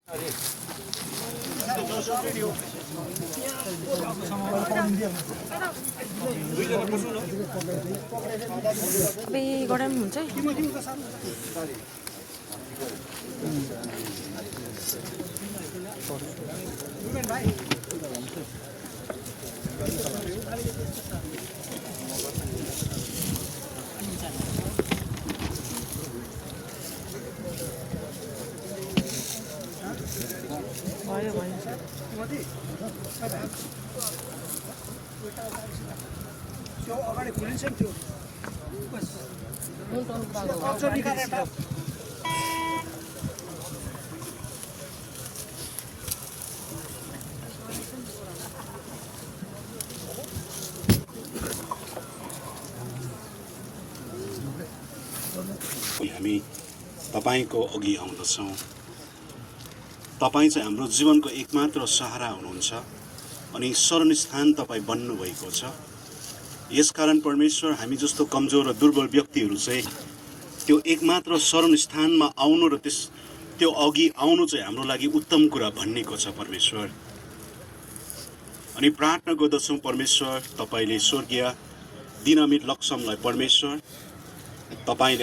अबे गरम हुन्छ है। भयो भयो त्यो अगाडि खोलिन्छ नि त्यो हामी तपाईको अघि आउँदछौँ। तपाईँ चाहिँ हाम्रो जीवनको एकमात्र सहारा हुनुहुन्छ अनि शरणस्थान तपाईँ बन्नुभएको छ। यसकारण परमेश्वर हामी जस्तो कमजोर र दुर्बल व्यक्तिहरू चाहिँ त्यो एकमात्र शरणस्थानमा आउनु र त्यो अघि आउनु चाहिँ हाम्रो लागि उत्तम कुरा भन्नेको छ परमेश्वर। अनि प्रार्थना गर्दछौँ परमेश्वर, तपाईँले स्वर्गीय दिनमित लक्ष्मलाई परमेश्वर तपाईँले